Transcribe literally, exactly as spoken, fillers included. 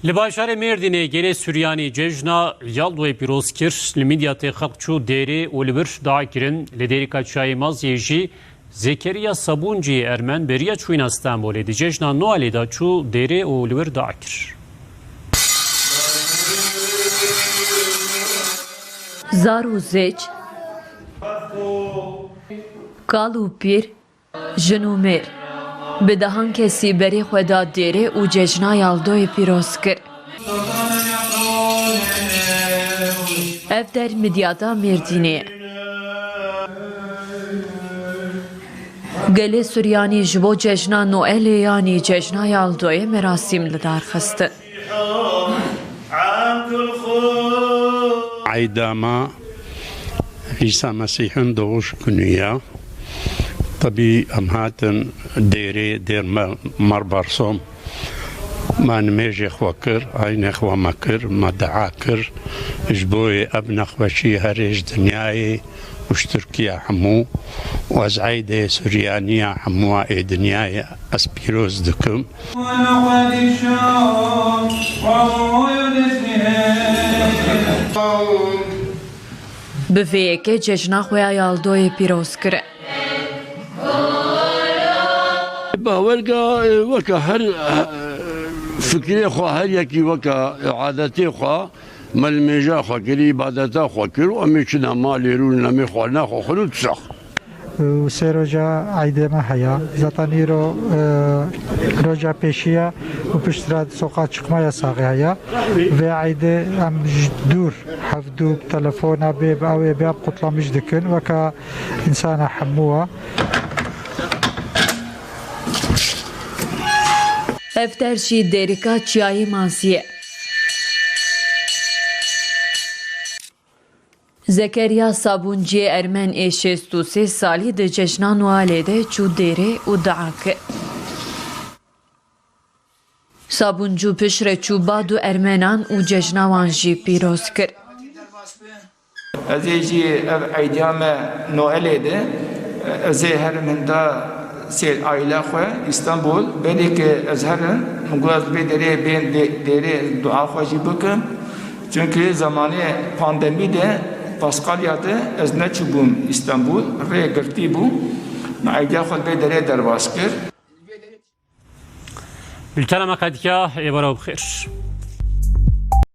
Li bajarê Mêrdînê gelê Suryanî cejna Yaldoyê pîroz kir. Li Midyatê xelk çû dêrê û li wir dua kirin. Li Dêrika Çiyayê Maziyê jî Zekeriya Sabuncî Ermen beriya çûyîna Stenbolê di cejna Noelê de çû dêrê û li wir dua kir. Zar û zêç, kal û pîr, jin û mêr, bi dehan kesî berê xwe da dêrê û cejna Yaldoyê pîroz kir. Ev der Midyata Mêrdînê ye. Gelê Suryanî ji bo cejna Noelê yanî cejna Yaldoyê merasîm li dar xistin. Eyda me Îsa Mesîhin doğuş günü ya. Tabii em hatin dêrê, dêr me, Mar Barsom. Me nimêjê xwe kir, aynê xwe me kir, me dua kir. Ji bo yê ev nexweşî herê ji dinyayê û ji Tirkiye hemû. Û ez eydê Suryaniya hemûa ê dinyayê ez pîroz dikim. Bi vê yekê cejna xwe ya Yaldoyê pîroz kirin. Bawerga, e, weke her, e, fikrê xwe, her yekî weke adetê xwe, me li mêja xwe kir, îbadeta xwe kir û em ê çûna malê rû nemê xwarina xwe xwin û tu sax. Û sê roja eydê me heye. Zaten îro, e, roja pêşî ye û piştre soqa çıkma yasağı heye. Vê eydê em ji dûr hevdû bi telefona bê, bi ew ê bê em kutlamiş dikin. Weke însana hemû e. Ev der jî Dêrika Çiyayê Maziyê. Zekeriya Sabunciyê Ermen ê şêst û sê salî di cejna Noelê de çû dêrê û dua kir. Sabuncû piştre çû bad û ermenan û cejna wan jî pîroz kir. Ez ê jî ev eydiya me Noelê de, ez ê herim hinda sê aîla xwe Îstanbul. Berê ke ez herim, min got ez bê derê bên dê-, dêrê dua xwe jî bikim. Çunkî zemanê pandemî de, Paskalya de ez neçûbûm Îstanbul, rê girtî bû. Min eydiya xwe bê derê derbas kir. Bültena me qediya, êvara we bi xêr.